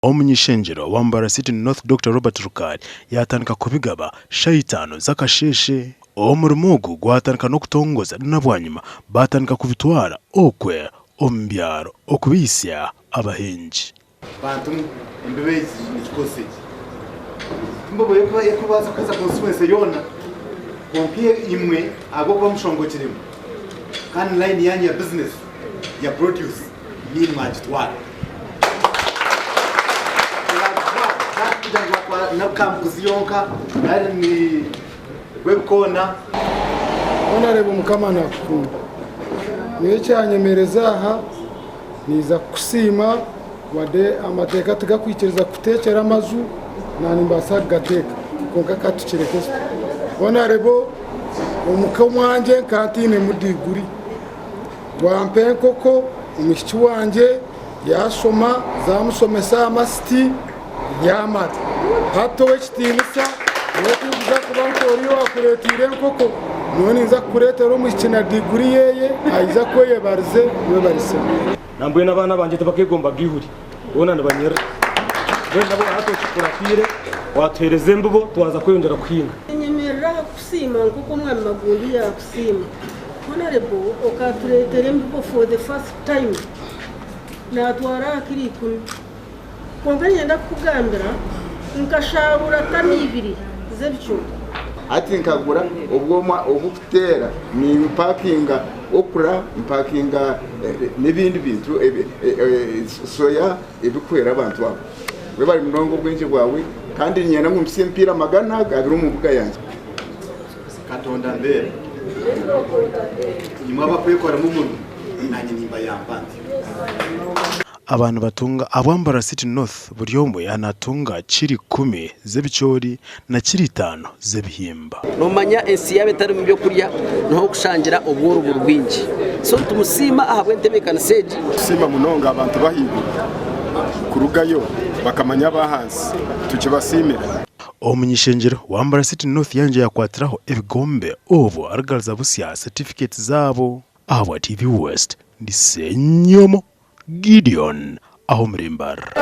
Omuny'ishengyero wa Mbarara City North Dokita Robert Rukari yaatandika kubigaba shaaha itaano z'akasheeshe. Omurimo ogu gwatandika n'okutongoza na bwanyima baatandika kubitwara okwe omu byaro okubihitsya abahingi. Bantu mwe, embibo egi nikikozesa eki. Embibo erikubaasa kuheza constituency yoona, kwonka imwe ahabw'okuba mushongokiremu kandi line yaanyu ya business ya produce niimwe mwagitwara. Mwagitwara kandi kugira ngu batwara na Kamukuzi yonka nari ni Rwebikoona. Honourable Mukama nakukunda. Nyowe ekyanyemereza aha niiza kukusiima wade amateeka tigakwikiriza kukuteekyera amaju na nimbaasa kugateeka kwonka katukireke tutyo. Honourable omuka omwangye nkaba ntainemu diguri wampa enkoko omwishiki wangye yashoma zamushomesa aha masiti yamara. Hati ow'ekitiinisa nyowe tinkuza kuba nk'oriya owakureeteire enkoko, nyowe ninza kukureetera omwishiki na diguri yeye aija kweyebarize webarisemu. Nambwenu abaana bangye tibakegombaga eihuri, boona nibanyerera. Mbwenu nabwo hati otukuratiire watuheereza embibo twaza kweyongyera kuhinga. Ninyemerera aha kukusiima nk'oku Omwami Magundu yaakusiima. Honourable okatureetera embibo for the first time naatwara aha kiro ikumi. Kwonka niinyenda kukugambira, nkashaarura tani ibiri z'ebicumbi. Hati nkagura obwoma obukuteera nimpakinga okra, mpakinga n'ebindi bintu soya ebikuhwera abantu abo. Webare munonga obwengye bwawe kandi niinyenda ngu mpitsye emipiira 200 omu mbuga yangye. Katonda mbeera. Imwe abakwekoramu muno, naanye nimbayamba ntyo. Aba nibatunga ahabwa Mbarara City North buri omwe natunga kiro ikumi z'ebicoori na kiro itaano z'ebihimba. Noomanya ensi yaaba etarimu by'okurya niho orikushangira obworo buri bwingi. So nitumusiima ahabw'entebeekanisa egi. Tusiima munonga abantu b'ahaiguru kurugayo bakamanya ab'ahansi. Tukibasiimira. Omuny'ishengyero wa Mbarara City North yangye yakwatiraho ebigombe obwo arikugaruza busya certificates zaabo. Ahabwa TV West, ndi Ssenyomo Gideon aho omuri Mbarara.